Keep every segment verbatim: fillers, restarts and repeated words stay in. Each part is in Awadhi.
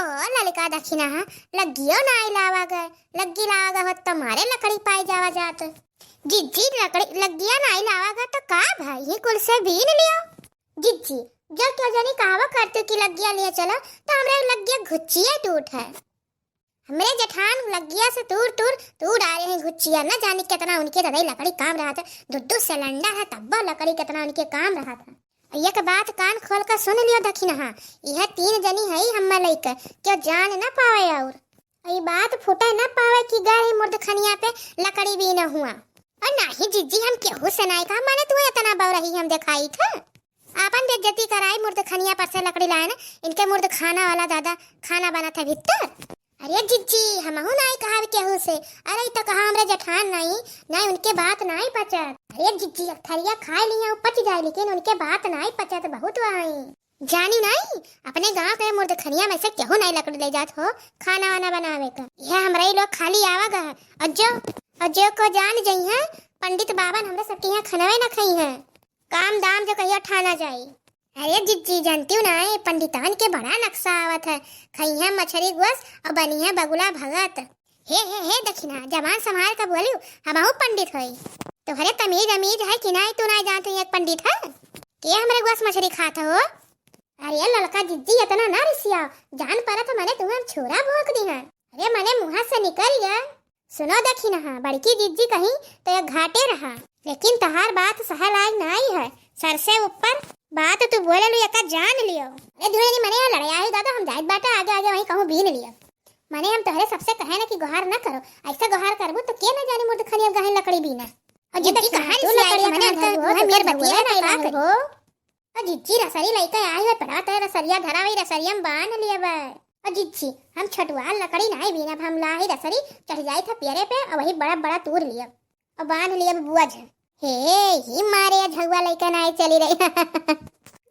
ओ ललका दखिनहा, लग्गियो नाई लावा गए, लग्गी लावा गए होत तो मारे लकड़ी पाई जावा जात। जिज्जी लकड़ी, लग्गिया नाई लावा गए तो का भाई, ही कुल से बीन लियो। जिज्जी, जो क्यों जनी कहावा करतू कि लग्गिया लिए चलो, तो हमरे लग्गिया घुच्चिया टूट है। हमरे जेठान लग्गिया से तूर तूर तूर डारे हैं घुच्चिया, न जानी कितना उनके ददई लकड़ी काम रहा था, दो दो सिलेंडर है तब्बो लकड़ी कितना उनके काम रहा था। एक बात कान खोल के सुन लियो दखिनहा, यह तीन जनी है हम्मा लइके, क्यों जान न पावे और ई बात फूटे न पावे कि गए मुर्दखनिया पे लकड़ी बीन हुआ। और नाही जिज्जी, हम केहू से नाई कहा, माने तू इतना बौरही हम देखाई था। आपन बेइज्जती कराई, मुर्दखनिया पर से लकड़ी लाए ना, इनके मुर्दखाना वाला दादा खाना बनत है भीतर। अरे जिज्जी, हमहू नाई कहा केहू से। अरे ई तो कहा हमरे जेठान नाई, नाई उनके बात नाई पचत। अरे जिज्जी, एक थरिया खाए लिया पच जाए, लेकिन उनके बात नाई पचत, बहुत वाई। जानी नाई, अपने गांव के मुर्दखनिया में से केहू नाई लकड़ी ले जात हो खाना वाना बनावे का। यह हमरे लोग खाली आवा गा है। और जो, और जो को जान जई है, पंडित बाबन हमरे सबके यहाँ खनवे न खई है। काम दाम जो कहियो ठाना जाई। अरे जिज्जी, जानती हूँ ना, ये पंडितान के बड़ा नक्शा आवत है। खइहे मछरी गोस और बनिहे बगुला भगत। हे, हे, हे दखिना, जबान संभाल के बोलियो, हमहू पंडित होई। तोहरे तमीज अमीज है कि नाई, तू नाई जानत एक पंडित है? के हमरे गोस मछरी खात हो? अरे ललका जिज्जी, इतना ना रिसिया, जान परत है मने तुम्हें हम छुरा भोंक दी है। अरे मने मुँह से निकल गया। सुनो दखिनहा, बड़की जिज्जी कहीं तो एक घाटे रहा, लेकिन तहार बात सहे लायक नाई है। सर से ऊपर बात तू बोले लू, एका जान लियो। अरे धुएनी मने यहाँ लड़ाई आई दादा, हम जाइत बाटा आगे आगे वहीं कहूँ बीन लियो। मने हम तोहरे सबसे कहे ना कि गोहार ना करो, ऐसा गोहार करबू तो के ना जाने मुर्दखनिया गहन लकड़ी बीना। और ये जिज्जी दखिनहा, कहाँ तू रिसिया लकड़ी है, मने अपना अंदर घर वो है, मेर बतिया ना का करी। हो। और जिज्जी रसरी लइके आई है, पड़ा तो रसरिया धरा हुई, रसरिया में बांध लिया बा। और जिज्जी, हम छटुआ लकड़ी नाई बीनब, हम लाही रसरी चढ़ जाई था पेरे पे और वही बड़ा बड़ा तूर लियब और बांध लियब बुआ झ। हे, ही मारे झगुआ लइके नाई चली रही।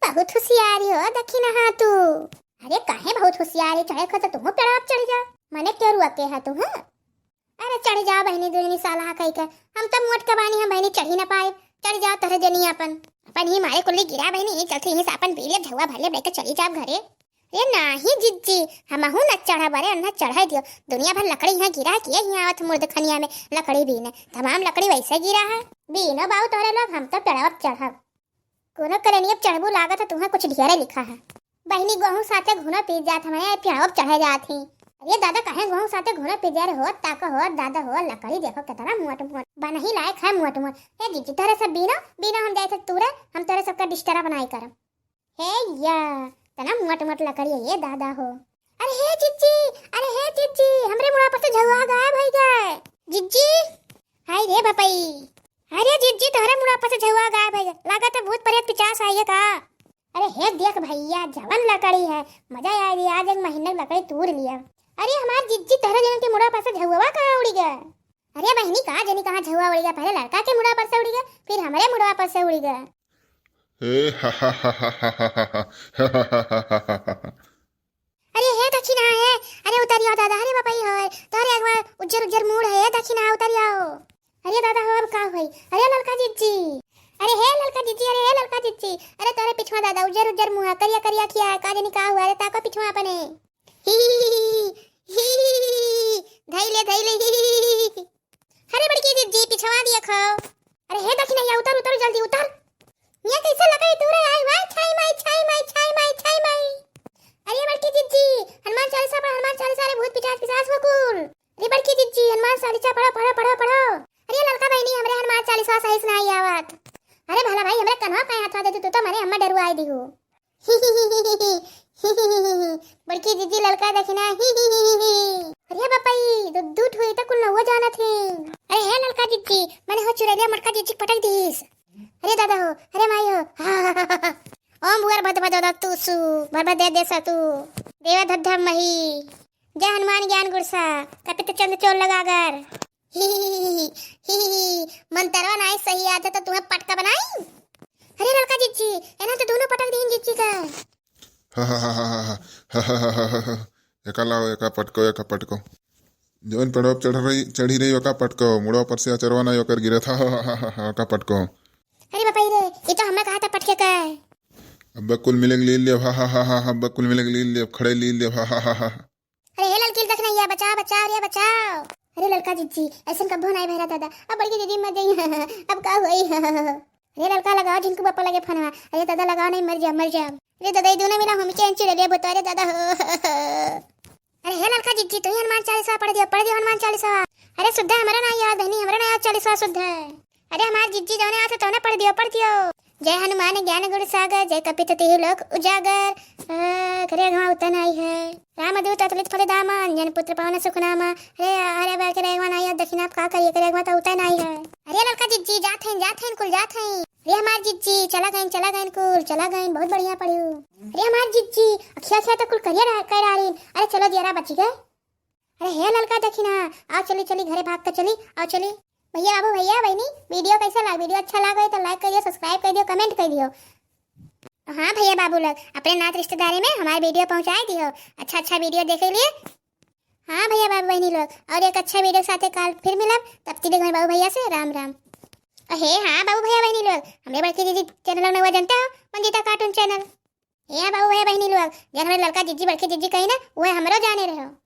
बहुत होशियारी हो दखिनहा तू। अरे काहे बहुत होशियारी, चढ़े खो तो तुम पेड़वा पे चढ़ जा, मने क्यों रुआ के है तू, हाँ? अरे चढ़ जाओ बहिनी, दुइनी साला कही के, हम तो मोट के बानी, हम बहिनी चढ़ी ना पाए। चढ़ जाओ तोहरे जनी अपन, अपन ही मारे कुल्ली गिरा बहिनी, चलते यहीं से अपन पी ले, झगुआ भर ले, लेके चली जाओ घरे। ए नाही जिज्जी, हमहू न चढ़ब, अरे न चढ़ाई दियो। दुनिया भर लकड़ी यहाँ गिरा है, किए यहाँ आवत मुर्दखनिया में लकड़ी बीने, तमाम लकड़ी वैसे गिरा है। बीनो बाऊ तोहरे लोग, हम तो पेड़वा पे चढ़ब। कोनो करनी अब चढ़बू लागत है, तुम्हें कुछ ढेरे लिखा है। बहिनी गोहूँ साथे घुनो पी जात हमारे पेड़वा पे चढ़े जात ही। अरे दादा, काहे गोहूँ साथे घुनो पी जा रहे हो, ताको हो दादा हो, लकड़ी देखो कितना मोट मोट, बनही लायक है मोट मोट। हे जिज्जी, तोहरे सब बीनो, बीनो हम जाए थे तूरे, हम तोहरे सबका डिस्टरा बनाई करम। हे या, तना मोट मोट लकड़ी है ये दादा हो। अरे हे जिज्जी, अरे हे जिज्जी, हमरे मुड़ा पर से झगुआ गायब होइ गए। जिज्जी, हाय रे बपई। अरे जिज्जी, तोहरे मुड़ा पर से झगुआ गायब होइ गए। लागत है भूत प्रेत पिचास आई है का? अरे हे देख भैया, जवन लकड़ी है, मजा आ गया, आज एक महीने की लकड़ी तूर लिया। अरे हमार जिज्जी, तोहरे जन के मुड़ा पर से झगुआ कहाँ उड़ी गए? अरे बहिनी, कहाँ जनी कहाँ झगुआ उड़ी गए, पहले लड़का के मुड़ा पर से उड़ी गए, फिर हमरे मुड़ा पर से उड़ी गए। हे हा हा हा हा। अरे हे दखिना हे, अरे उतरिया दादा, अरे बपई हो, तोहरे एक बार उज्जर उज्जर मूड़ है, हे दखिना उतरिया हो। अरे दादा हो, अब का होई? अरे ललका जिज्जी, अरे हे ललका जिज्जी, अरे हे ललका जिज्जी, अरे तोहरे पिछुआ दादा उज्जर उज्जर मुँह, करिया करिया खिया, का जनी का हुआ, अरे ताको पिछुआ अपने। ही ही ही ही, धैले धैले ही ही ही। अरे बड़की जिज्जी, पिछवा दिया खाओ। अरे हे दखिनैया, उतर, उतर, जल्दी उतर। मियाँ कैसे लगा है तू रे? आई वाई, छाई माई, छाई माई, छाई माई, छाई माई। अरे बड़की जिज्जी, हनुमान चालीसा पढ़, हनुमान चालीसा रे, भूत पिशाच पिशाच वकूल। अरे बड़की जिज्जी, हनुमान चालीसा पढ़ो, पढ़ो, पढ़ो, पढ़ो। अरे ललका बहिनी, हमरे हनुमान चालीसा सही से नहीं आवत। अरे भला भाई, हमरे कन्हवा काहे हाथवा देतू, तू तो मने हम्मा डरुआई दिहू। बड़की जिज्जी ललका दखिना। अरे बपई, दू, दू ठो ई त कुल नौवा जानत ही। अरे हे ललका जिज्जी, मने हो चुरैलिया मोटका जिज्जी पटक दीस। अरे दादा हो, अरे माई हो। ओम भुवर भद भद तू सु, भर भद दे दे सा तू। देवा धद धम मही। जय हनुमान ज्ञान गुरसा, कपित चंद चोर लगागर। ही ही ही ही ही ही। मंतरवा नाई सही आथे तो तुम्हें पटका बनाई। अरे ललका जिज्जी, एना तो दोनों पटक दीन जिज्जी का। एका लाओ, एका पटको, एका पटको। जवन पेड़वा पे चढ़ रही, चढ़ी रही, ओका पटको। मुड़वा पर से अचरवा नाई ओकर गिरत। ओका पटको। अरे बपई रे, ये तो हमें कहा था पटके का। अब्बा कुल मिले के लील लेब, हा, हा, हा, हा, हा, अब्बा कुल मिले के लील लेब, खड़े लील लेब, हा, हा, हा, हा, हा। अरे हे ललकी, देख नहीं, या बचाओ, बचाओ, या बचाओ। अरे ललका जिज्जी, ऐसन कब्बो नाई भरा दादा। अब बड़की दीदी मर जाई, अब का होई? अरे ललका, लगाओ झिनकू बप्पा लगे फोनवा। अरे दादा, लगाओ नहीं, मर जाओ, मर जाओ। अरे दादा, ये दोनों मिला हमके अंची ले लिया, बता रे दादा हो। अरे हे ललका जिज्जी, तू ही हनुमान चालीसा पढ़ दियो, पढ़ दियो हनुमान चालीसा। अरे सुद्धा हमरा ना याद बहिनी, हमरा ना याद चालीसा सुद्धा। अरे हमार जिज्जी, जौने हाथ से तौने पढ़ दियो, पढ़ दियो। जय हनुमान ज्ञान गुण सागर, जय कपीस तिहुँ लोक उजागर। अ, करे अगवा उतन आई है। रामदूत अतुलित फल धामा, अंजनी पुत्र पवन सुख नामा। अरे, अरे बा, करे अगवा ना याद, दक्षिणा आप का करिए, करे अगवा तो उतन आई है। अरे ललका जिज्जी, जात हैं, जात हैं, कुल जात हैं। अरे हमार जिज्जी, चला गइन, चला गइन कुल, चला गइन, बहुत बढ़िया पढ़ियो। अरे हमार जिज्जी, अखिया, अखिया तो कुल करिया रह-, कर आ रही। अरे चलो दियरा बची गए। अरे हे ललका दखिना, आओ चली, चली घरे भाग के चली, आओ चली। भैया बाबू, भैया बहिनी, video कैसा लाग? Video अच्छा लाग होई तो like कर दियो, subscribe कर दियो, comment कर दियो। हाँ भैया बाबू लोग, अपने नात रिश्तेदारी में हमारे video पहुँचाए दियो। अच्छा अच्छा video देखे लिए। हाँ भैया बाबू बहिनी लोग, और एक अच्छा video के साथे काल फिर मिलब। तब तक के लिए बाबू भैया से राम राम। अहे हाँ बाबू भैया बहिनी लोग, हमरे बड़की दीदी channel नवा जानते हो, मंजिता cartoon channel। हे हाँ बाबू भैया बहिनी लोग, जन हमरे ललका जिज्जी बड़की जिज्जी कही ना, वह हमरो जाने रहो।